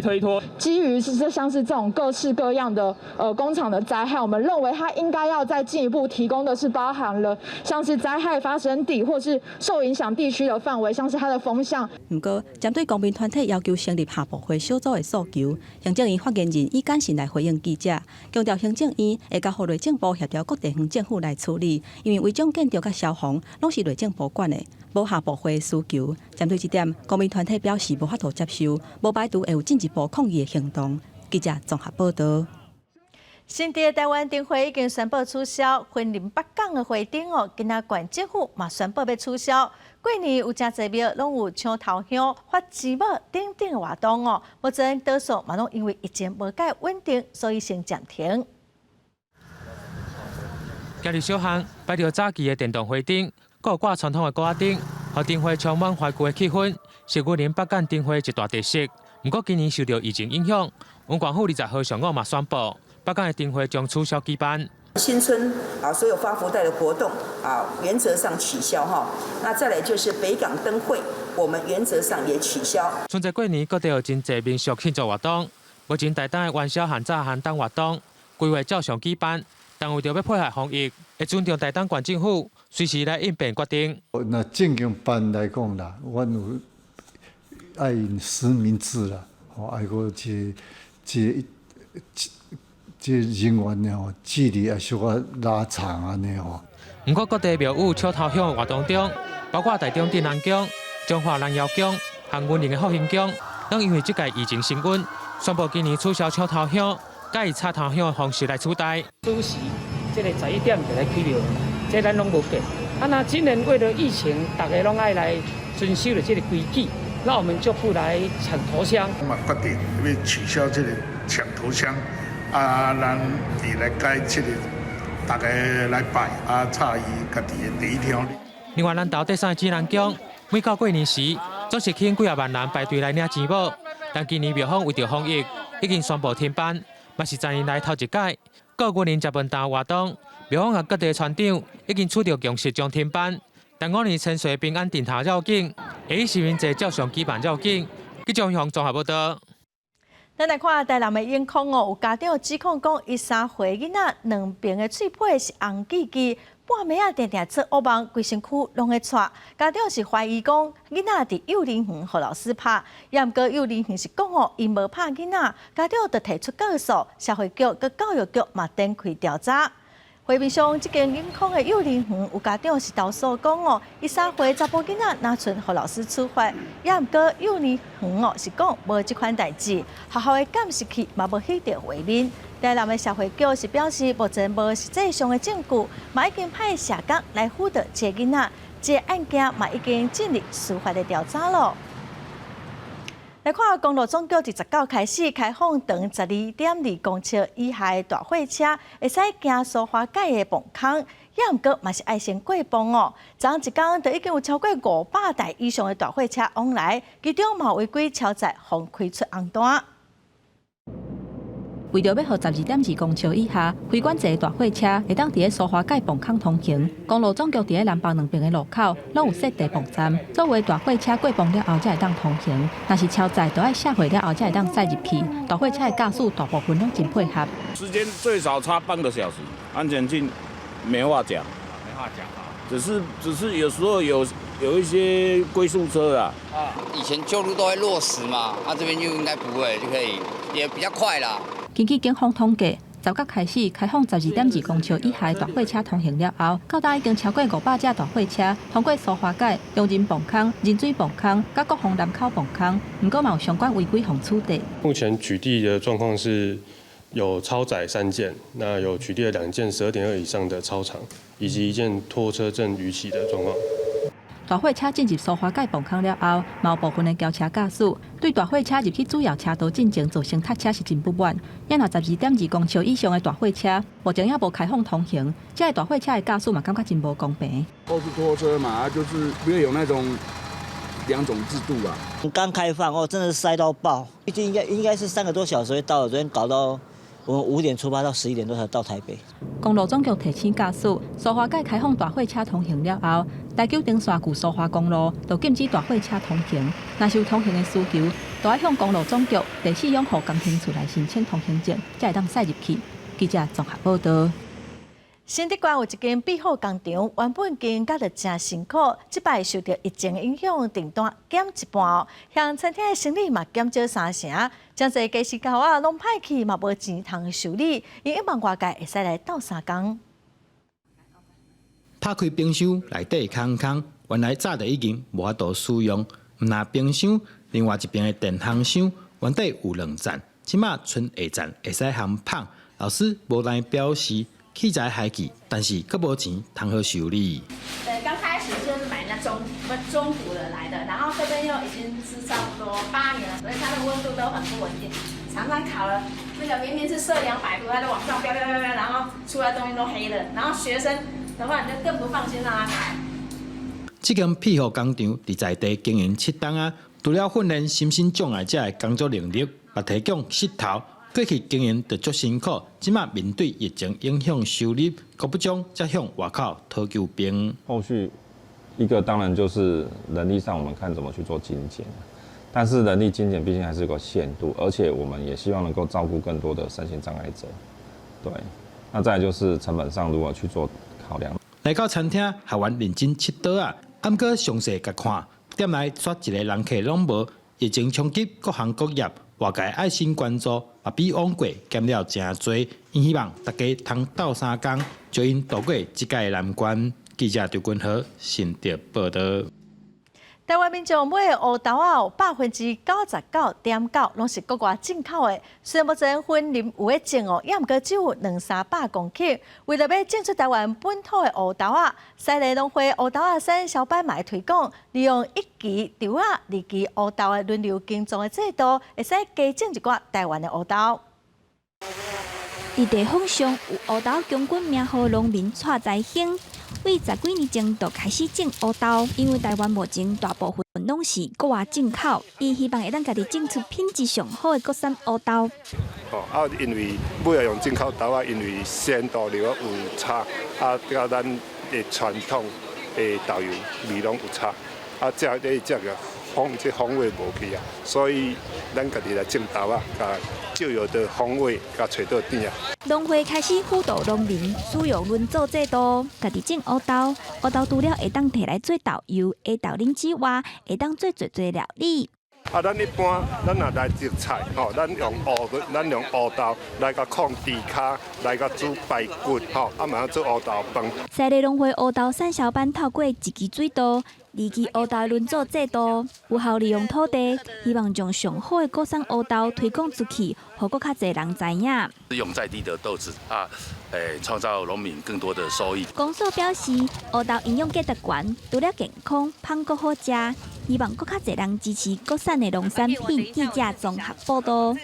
推脫。基於是這像是這種各式各樣的工廠的災害，我們認為它應該要再進一步提供的是包含了像是災害發生地或是受影響地區的範圍，像是它的風向。毋過，針對公民團體要求成立跨部會小組的訴求，行政院發言人以簡訊來回應記者，強調行政院會交予內政部協調各地方政府來處理，因為違章建築佮消防攏是內政部管的，無跨部會需求。針對這點，公民團體表示無法度接受，無排除會有進一步抗議的行動。記者綜合報道。新竹台灣燈會已經宣布取消，雲林北港的花燈哦，今仔縣政府嘛宣布欲取消。過年有誠濟廟攏有搶頭香、發錢帽等等的活動哦。目前多數嘛攏因為疫情無蓋穩定，所以先暫停。行入小巷，擺著早期的電動花燈，閣有掛傳統的鼓仔燈，予燈會充滿懷舊的氣氛，是雲林北港燈會一大特色。毋過今年受著疫情影響，雲縣府20號上午嘛宣布，北港的燈會將取消舉辦。新春啊，所有發福袋的活動啊，原則上取消哈。那再來就是北港燈會，我們原則上也取消。春節過年，各地有真濟民俗慶祝活動。目前台東的元宵和早寒冬活動，規劃照常舉辦，但為著欲配合防疫，會尊重台東縣政府隨時來應變決定。那正經辦來講啦，阮有愛用實名制啦，吼，愛閣這人員呢吼，距離也小可拉長按呢吼。毋過各地廟宇搶頭香的活動中，包括台中鎮瀾宮、彰化南瑤宮和雲林的復興宮，攏因為這屆疫情升溫，宣布今年取消搶頭香，改以插頭香的方式來取代。準時這個11點就來起廟，這咱攏無變。啊，那今年為了疫情，大家攏愛來遵守著這個規矩，那我們就不來搶頭香。我嘛決定欲取消這個搶頭香。啊，咱會來改這個，逐家來拜啊，插伊家己的第一條。另外，南投第三的指南宮，每到過年時，總是吸引幾仔萬人排隊來領錢母。但今年廟方為著防疫，已經宣布停辦，嘛是十年來頭一擺。閣有雲林食飯擔活動，廟方佮各地村長已經取得共識，將停辦。但五年千歲平安燈塔繞境，會以實名制照常舉辦繞境。記者綜合報道。咱來看台南的永康哦，有家長指控講，伊3歲囡仔兩爿的喙皮是紅記記，半暝仔定定做惡夢，規身軀攏會掣。家長是懷疑講，囡仔佇幼兒園予老師拍，也毋過幼兒園是講哦，𪜶無拍囡仔，家長就提出告訴，社會局佮教育局嘛展開調查。畫面上，這間永康的幼兒園有家長是投訴講哦，伊3歲查埔囡仔若賰予老師處罰，也毋過幼兒園哦是講無這款代誌，學校的監視器嘛無翕著畫面。台南的社會局是表示，目前無實際上的證據，嘛已經派社工來輔導這個囡仔，這個案件嘛已經進入司法的調查咯。來看公路總局佇19開始開放長12.2公尺以下的大貨車，會使行蘇花改的磅空，也毋過嘛是愛先過磅哦。昨昏一工就已經有超過500台以上的大貨車往來，其中嘛違規超載，予開出紅單。為著欲予12.2公尺以下非管制大貨車會當佇咧蘇花改磅空通行，公路總局佇咧南北兩邊的路口攏有設地磅站，所有大貨車過磅了後才會當通行。若是超載，就愛卸貨了後才會當駛入去。大貨車的駕駛大部分攏真配合。時間最少差半個小時，安全性沒話講。沒話講。只是有時候有一些龜速車啊。以前舊路都會落石嘛，啊這邊就應該不會，就可以也比較快啦。根據警方統計，10開始開放12.2公尺以下大貨車通行了後，到今已經超過500架大貨車通過蘇花改、中仁磅空、仁水磅空、佮國防南口磅空，毋過嘛有相關違規予處罰。目前取締的狀況是有超載3件，那有取締了2件12.2以上的超長，以及1件拖車正逾期的狀況。大貨車進入蘇花改磅空了後，嘛有部分的轎車駕駛對大貨車入去主要車道進前造成塞車是真不滿。若12.2公尺以上的大貨車，目前猶無開放通行，這个大貨車的駕駛嘛感覺真無公平。都是拖車嘛，就是不會有那種兩種制度啊。剛開放哦，真的是塞到爆，畢竟應該是3個多小時會到，昨天搞到我們5點出發到11點多才到台北。公路總局提醒駕駛，蘇花改開放大貨車通行了後，台九頂線舊蘇花公路就禁止大貨車通行。若是有通行的需求，就愛向公路總局第四養護工程處來申請通行證，才會當駛入去。記者綜合報道。新竹縣有一間壁虎工廠，原本經營甲就誠辛苦，這擺受著疫情影響，訂單減一半，像餐廳的生意嘛減少三成，誠濟家私膠仔攏歹去，嘛無錢通修理，𪜶希望外界會使來鬥相共。拍開冰箱內底空空，原來早就已經無法度使用。毋但冰箱，另外一邊的電烘箱原底有兩層，這馬賰下層會使烘麭。老師無奈表示，器材害去，但是閣無錢通好修理。對，剛開始就是買那中古的來的，然後這邊又已經是差不多8年了，所以它的溫度都很不穩定，常常烤了那個明明是設200度，它就往上飆飆飆飆，然後出來東西都黑了，然後學生的話你就更不放心讓他烤。這間庇護工廠佇在地經營7冬啊，除了訓練身心障礙者的工作能力，嘛提供穡頭。過去經營就足辛苦，這馬面對疫情影響收入，閣不將才向外口討救兵。後續一個當然就是人力上，我們看怎麼去做精簡，但是人力精簡畢竟還是有個限度，而且我們也希望能夠照顧更多的身心障礙者。對，那再來就是成本上如何去做考量。來到餐廳，學員認真切刀仔，毋過詳細共看，店內煞一个人客攏無，疫情衝擊各行各業。外界愛心捐助嘛比往過減了誠濟，𪜶希望大家通鬥相共，助𪜶渡過這屆難關。記者張君和新竹報道。台灣民眾買的烏豆仔有99.9%攏是國外進口的。雖然目前雲林有咧種哦，也毋過只有兩三百公頃。為著欲種出台灣本土的烏豆仔，西螺農會烏豆仔產銷班嘛會推廣，利用一期豆仔、二期烏豆的輪流耕種的制度，會使加種一寡台灣的烏豆。佇地方上有烏豆將軍名號農民蔡才興，對十幾年前就開始種烏豆，因為台灣目前大部分攏是國外進口，伊希望會當家己種出品質上好的國產烏豆。哦，啊，因為尾仔用進口豆仔，因為鮮度如果有差，啊，佮咱的傳統的豆油味攏有差，啊，這個風味無去啊，所以咱家己來種豆仔，共舊有的風味共揣倒轉啊。農會開始輔導農民使用輪作制度，家己種烏豆，烏豆除了會當提來做豆油、下豆奶之外，會當做濟濟料理。啊，咱一般咱若來摘菜吼，咱用烏豆來共炕豬跤，來共煮排骨吼，啊嘛做烏豆飯。在地農會烏豆產銷班透過一支水稻、二支烏豆輪作制度，有效利用土地，希望將上好的國產烏豆推廣出去，予閣較濟人知影。用在地的豆子啊，誒，創造農民更多的收益。公所表示，烏豆營養價值懸，除了健康，芳閣好食，希望閣較濟人支持國產的農產品。記者綜合報道。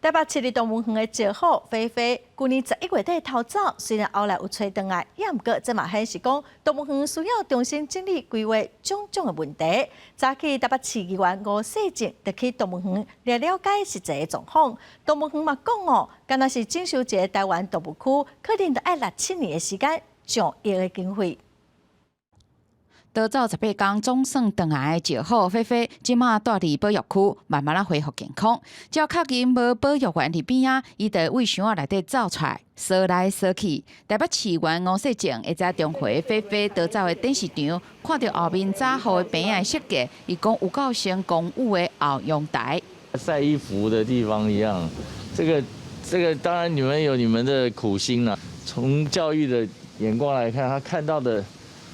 台北市立動物園的石虎飛飛，舊年11月底逃走，雖然後來有揣轉來，也毋過這嘛顯示講動物園需要重新整理規劃種種的問題。早起台北市議員吳世正就去動物園來了解實際的狀況。動物園嘛講哦，敢若是整修一个台灣動物區，可能著愛六七年的時間，上億的經費。逃走18工總算轉來的石虎飛飛，這馬蹛佇保育區，慢慢仔恢復健康。只要確認無保育員佇邊仔，伊就對箱仔內底走出來，踅來踅去。台北市議員吳世正下早重回飛飛逃走的展示場，看著後面紮雨的棚仔設計，伊講有夠像公有的後陽台。曬衣服的地方一樣，這個當然你們有你們的苦心啦。從教育的眼光來看，他看到的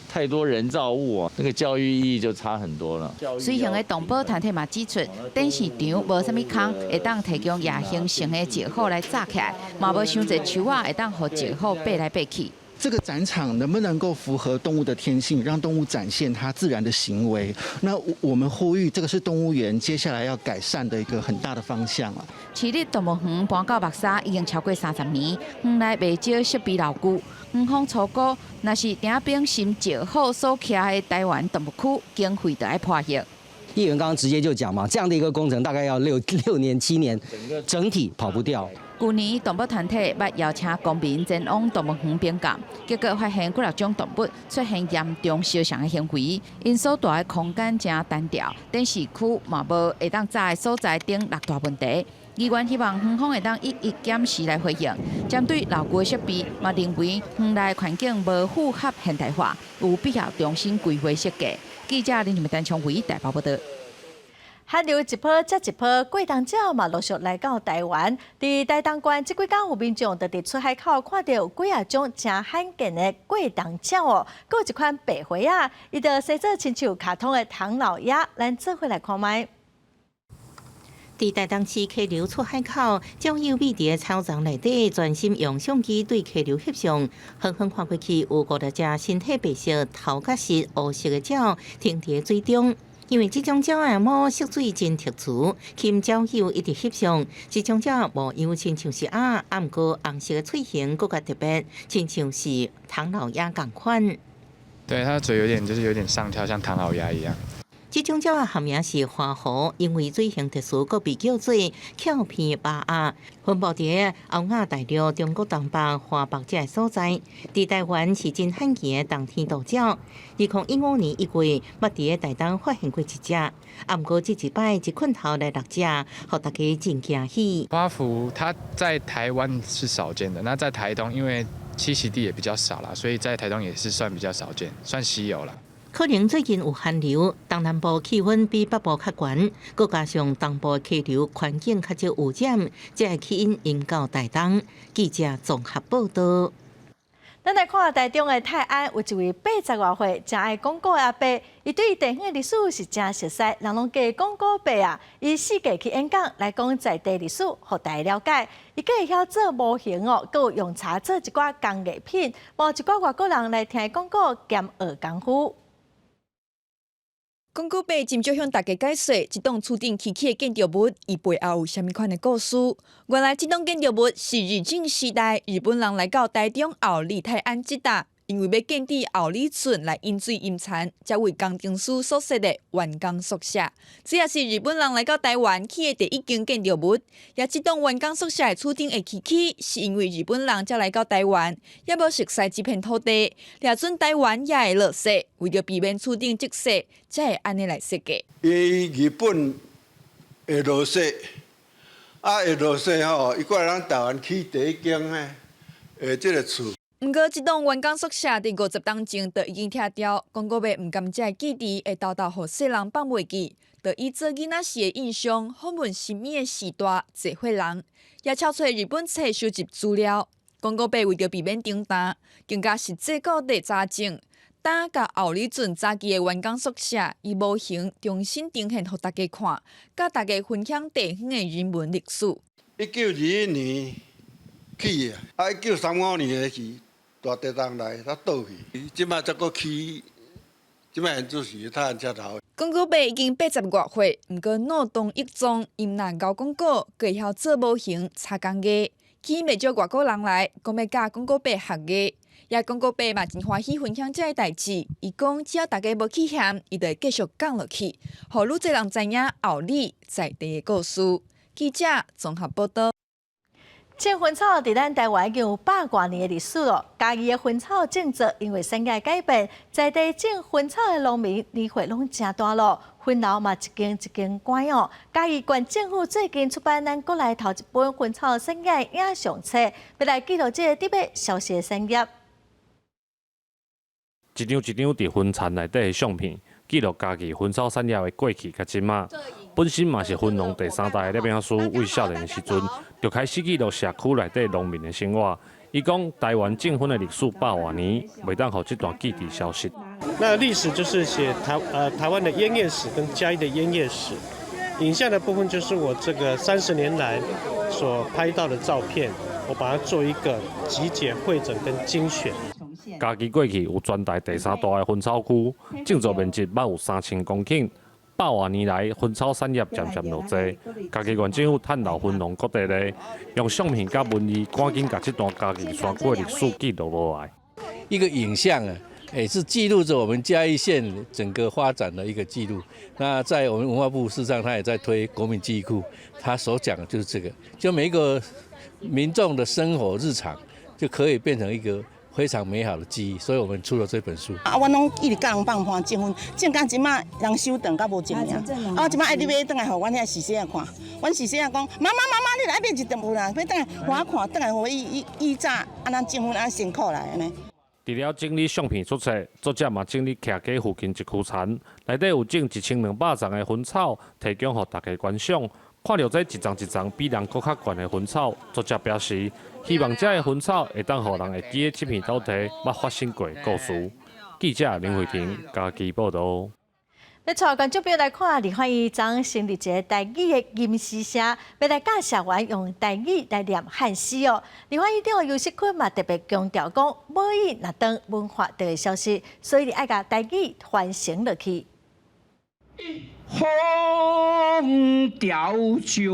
太多人造物啊，那個教育意義就差很多了。隨行的動保團體嘛指出，展示場無啥物空，會當提供野生型的石虎來紮起來，嘛無傷濟樹仔會當予石虎爬來爬去。這個展場能不能夠符合動物的天性，讓動物展現它自然的行為？那我們呼籲，這個是動物園接下來要改善的一個很大的方向啊。市立動物園搬到木柵已經超過30年，園內袂少設備老舊。園方初估，若是鼎冰心石虎所徛的台灣動物區，經費就愛破億。議員剛剛直接就講嘛，這樣的一個工程大概要6年7年，整體跑不掉。舊年動物團體捌邀請公民前往動物園評鑑，結果發現幾六種動物出現嚴重相像的行為，𪜶所蹛的空間誠單調，展示區嘛無會當紮的所在等六大問題。議員希望園方會當一一檢視來回應，針對老舊的設備，嘛認為園內環境無符合現代化，有必要重新規劃設計。記者林立丹昌偉台北報道。寒流一波接一波，過冬鳥嘛陸續來到台灣。佇台東縣這幾工有民眾就佇出海口看著有幾仔種誠罕見的過冬鳥哦，閣有一款白花仔，伊就生做親像卡通的唐老鴨，咱做伙來看覓。佇台東市溪流出海口，鳥友覕佇草叢內底，專心用相機對溪流翕相。遠遠看過去，有五六隻身體白色、頭殼是烏色的鳥停佇水中。因為這種鳥仔毛色水真特殊，吸引鳥友一直翕相。這種鳥模樣親像是鴨，毋過紅色的喙形閣較特別，親像是唐老鴨仝款。對，它嘴有點就是有點上翹，像唐老鴨一樣。這種鳥仔學名是花鵠，因為嘴型特殊，閣被叫做翹鼻巴鴨。分布佇歐亞大陸、中國東北、華北這个所在。佇台灣是真罕見的冬天渡鳥。2015年1月，捌佇台東發現過一隻，毋過這一擺一困頭來六隻，予大家真驚喜。花鵠它在台灣是少見的，那在台東因為棲息地也比較少啦，所以在台東也是算比較少見，算稀有啦。可能最近有寒流，東南部氣溫比北部較懸，閣加上東部溪流環境較少污染，才會吸引𪜶到台東。記者綜合報道。咱來看台中的泰安，有一位80外歲、誠愛講古的阿伯，伊對地方的歷史是誠熟悉，人攏叫講古伯啊。伊四界去演講來講在地歷史，予大家了解。伊閣會曉做模型哦，閣有用柴做一寡工藝品，有一寡外國人來聽伊講古兼學功夫。講古伯真少向大家解說這棟厝頂起起的建築物，伊背後有啥物款的故事。原來這棟建築物是日治時代日本人來到台中后里泰安這搭，因為欲建置后里村來引水淹田，才為工程師所設的員工宿舍。這也是日本人來到台灣起的第一間建築物。也這棟員工宿舍的厝頂會起起，是因為日本人才來到台灣，猶無熟似這片土地，掠準台灣也會落雪，為著避免厝頂積雪，才會按呢來設計。伊日本會落雪，啊會落雪吼，伊過來咱台灣起第一間呢，這个厝。毋過，這棟員工宿舍佇50冬前就已經拆掉。講古伯毋甘這个記憶會沓沓予世人放袂記。就以做囡仔時的印象，訪問身邊的序大濟歲人，也抄揣日本冊收集資料。廣古伯為著避免重擔，更加實際各地查證，擔佮后里圳早期的員工宿舍，以模型重新呈現予大家看，佮大家分享地方的人文歷史。1921年起的，啊，1935年的時大地震來，才倒去。這擺才閣起，這擺現就是泰安車頭。廣古伯已經八十外歲，毋過老當益壯，伊毋但𠢕廣告，閣會曉做模型、擦工藝。吸引袂少外國人來，講欲佮廣古伯學藝。也廣古伯嘛真歡喜分享這个代誌。伊講只要大家無棄嫌，伊就會繼續講落去，予愈濟人知影后里在地的故事。記者綜合報道。種薰草佇咱台灣已經有百外年的歷史囉。嘉義的薰草種植因為產業改變，在地種薰草的農民年歲攏誠大囉，薰樓嘛一間一間關哦。嘉義縣政府最近出版咱國內頭一本薰草產業影像冊，欲來記錄這个佇欲消失的產業。一張一張佇薰田內底的相片，記錄嘉義薰草產業的過去佮這馬。本身嘛是薰農第三代的攝影師，對少年的時陣就開始記錄社區內底農民的生活。伊講台灣種薰的歷史百外年，袂當予這段記憶消失。那歷史就是寫台灣的菸葉史跟嘉義的菸葉史，影像的部分就是我這個30年來所拍到的照片，我把它做一個集結、彙整跟精選。嘉義過去有全台第三大的薰草區，種植面積捌有3000公頃。百外年來，薰草產業漸漸落濟。嘉義縣政府趁老薰農各地咧，用相片佮文字，趕緊共這段嘉義山區的歷史記錄落來。一個影像啊，也是記錄着我們嘉義縣整個發展的一個記錄。那在我們文化部事實上，他也在推國民記憶庫，他所講的就是這個，就每一個民眾的生活日常，就可以變成一個非常美好的記憶，所以我們出了這本書。啊，阮攏一直教人放番種薰，種到這馬人收轉甲無種爾。啊，這馬愛你買轉來予阮遐細細仔看，阮細細仔講，媽媽媽媽，你來買一張有啦，欲轉來予我看，轉來予我以以早按怎種薰按怎辛苦來按呢。除了整理相片出冊，作者嘛整理徛家附近一區田，內底有種1200叢的薰草，提供予大家觀賞。看著這一叢一叢比人閣較懸的薰草，作者表示，希望這个薰草會當予人會記得這片土地捌發生過的故事。記者林慧婷嘉義報導。欲帶觀眾朋友來看，立法院昨成立一个台語的吟詩社，欲來教社員用台語來念漢詩哦。立法院長游錫堃嘛特別強調講，母語若斷，文化就會消失，所以愛共台語傳承落去。風調石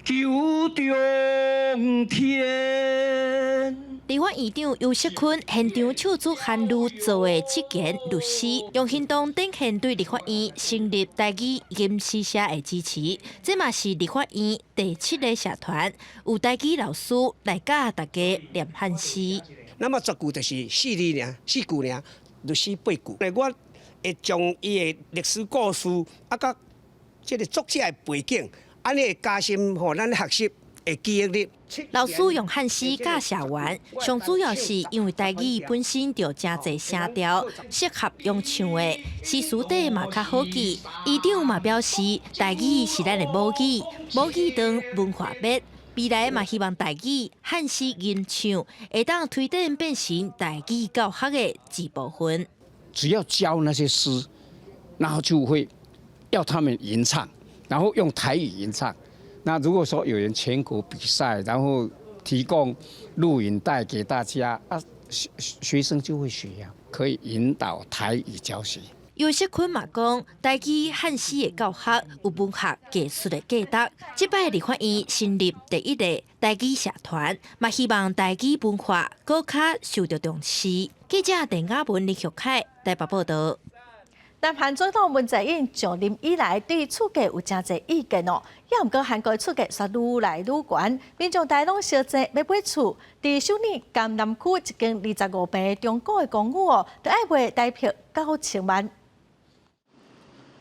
求中天。立法院長游錫堃現場唱出韓愈做的七言律詩，用行動展現對立法院成立台語吟詩社的支持。這嘛是立法院第七个社團，有台語老師來教大家念漢詩。那麼這句就是四字爾，四句爾，律詩八句。我會將伊的歷史故事啊，佮這个作者的背景，按呢會加深予咱學習的記憶力。老師用漢詩教社員，上主要是因為台語本身就誠濟聲調，適合用唱的，詩詞底嘛較好記。院長嘛表示，台語是咱的母語，母語斷文化滅。未來嘛希望台語漢詩吟唱會當推展變成台語教學的一部分。只要教那些詩，然後就會要他們吟唱，然後用台語吟唱。那如果說有人全國比賽，然後提供錄影帶給大家，啊，學生就會學呀，可以引導台語教學。游錫堃嘛講，台語漢詩的教學有文學藝術的價值。這擺立法院成立第一個台語社團，嘛希望台語文化閣較受到重視。記者鄧雅文、林玉凱台北報導。南韓總統文在寅上任以來，對厝價有誠濟意見哦。也毋過韓國厝價煞愈來愈懸，民眾大攏相爭欲買厝。佇首爾江南區一間25坪中古的公寓哦，著愛賣台幣9000萬。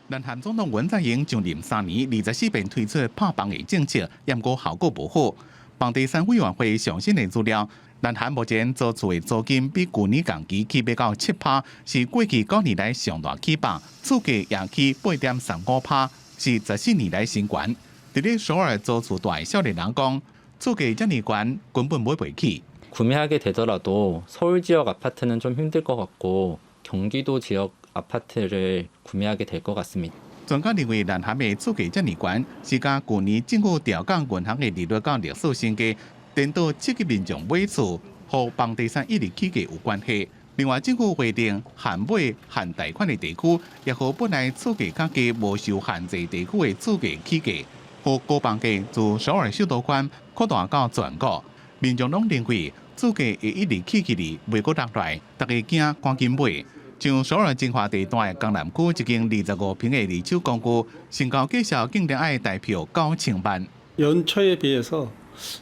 南韓總統文在寅上任3年，24遍推出拍房的政策，毋過效果無好。房地產委員會上新的資料，南韓目前租厝的租金比舊年同期起碼到7趴，是過去9年來上大起幅，厝價也起8.35趴。是14年來新懸。佇咧首爾租厝大的少年人講，厝價遮爾懸，根本買袂起。 구매하게 되더라도 서울 지역 아파트는 좀 힘들 것 같고 경기도 지역 아파트를 구매하게 될 것 같습니다. 專家認為，南韓的厝價遮爾懸，是佮舊年政府調降銀行的利率到歷史新低，顛倒刺激民眾買厝，予房地產一直起價有關係。另外，政府規定限買限貸款的地區，也予本來厝價較低、無受限制地區的厝價起價，予高房價自首爾首都圈擴大到全國。民眾攏認為厝價會一直起起來，袂閣落來，大家驚趕緊買。像首爾精華地段的江南區一間25坪的二手公寓，成交價數竟然愛台票9000萬。 연초에 비해서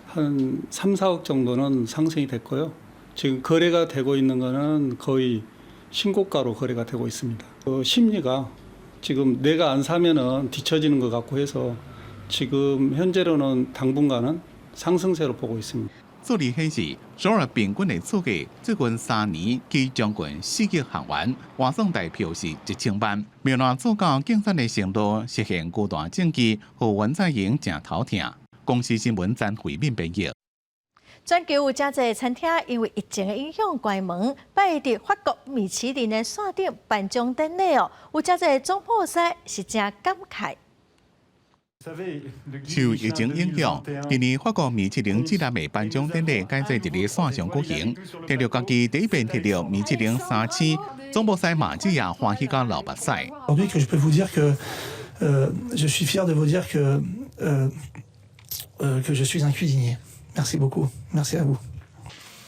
한 3, 4억 정도는 상승이 됐고요. 지금 거래가 되고 있는 거는 거의 신고가로 거래가 되고 있습니다. 그 심리가 지금 내가 안 사면은 뒤처지는 것 같고 해서 지금 현재로는 당분간은 상승세로 보고 있습니다. 數字顯示，首爾平均的厝價最近3年起將近4億韓元，換算台票是1000萬。苗栗做到競選的程度，實現巨大政績，予文在寅誠頭痛。公視新聞詹惠敏編譯。全球有誠濟餐廳因為疫情的影響關門，擺佇法國米其林的線頂頒獎典禮哦，有誠濟總鋪師是誠感慨。受疫情影響，今年法國米其林指南的頒獎典禮改做佇咧線上舉行。摕著家己第一遍摕著米其林三星，總鋪師馬吉亞歡喜到流目屎。 Aujourd'hui que je peux vous dire que je suis fier de vous dire que je suis un cuisinier. Merci beaucoup, merci à vous.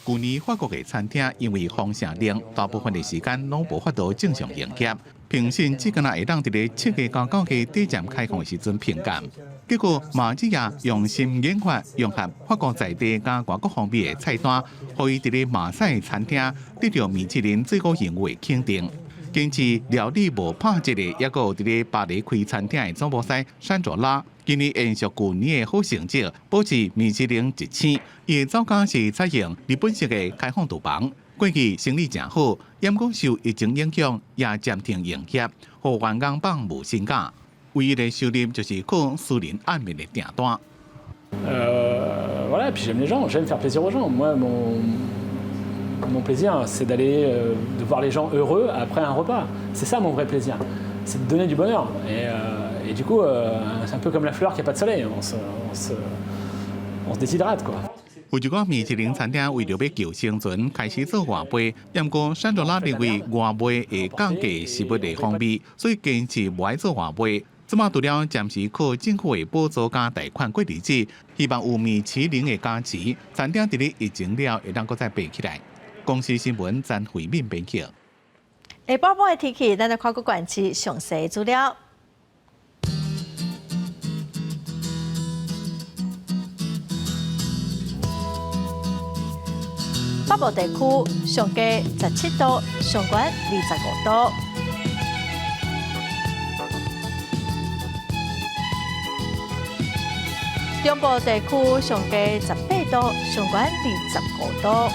舊年法國的餐廳因為封城令，大部分的時間攏無法度正常營業。評審只敢若會當佇咧7月到9月短暫開放的時陣評鑑。結果馬吉亞用心研發融合法國在地佮外國風味的菜單，予伊佇咧馬賽餐廳得著米其林最高榮譽的肯定。堅持料理無拍折的，抑閣有佇咧巴黎開餐廳的總鋪師山卓拉，今年延續舊年的好成績，保持米其林一星。伊的酒窖是採用日本式的開放廚房，過去生意誠好，毋過受疫情影響，也暫停營業，予員工放無薪假。唯一的收入就是靠私人暗暝的訂單。 Voilà, puis j'aime les gens, j'aime faire plaisir aux gens. Moi, mon plaisir, c'est de voir les gens heureux après un repas. C'est ça mon vrai plaisir, c'est de donner du bonheur. Et du coup, c'est un peu comme la fleur qui n'a pas de soleil, on se déshydrate, quoi. 有一寡米其林餐廳為著欲求生存，開始做外賣。毋過山卓拉認為外賣會降低食物的風味，所以堅持無愛做外賣。這馬除了暫時靠政府的補助佮貸款過日子，希望有米其林的加持，餐廳佇咧疫情了會當閣再爬起來。公視新聞詹惠敏編輯。下晡晡的天氣，咱來看閣縣市詳細資料。北部地區上低17度，上懸25度。中部地區上低18度，上懸25度。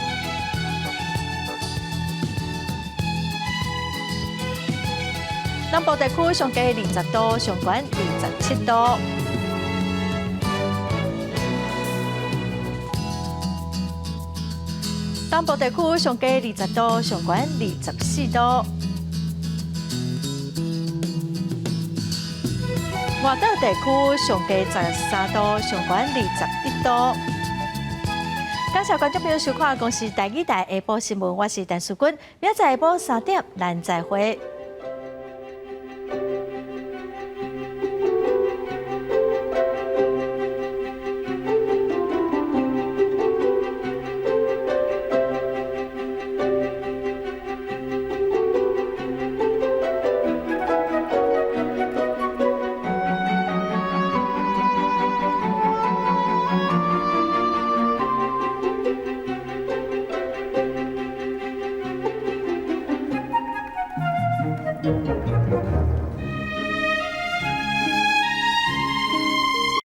南部地區上低20度，上懸27度。東部地區上低20度，上懸24度。外島地區上低13度，上懸21度。感謝觀眾朋友收看《公視台語台》下晡新聞，我是陳淑君，明仔載下晡3點，咱再會。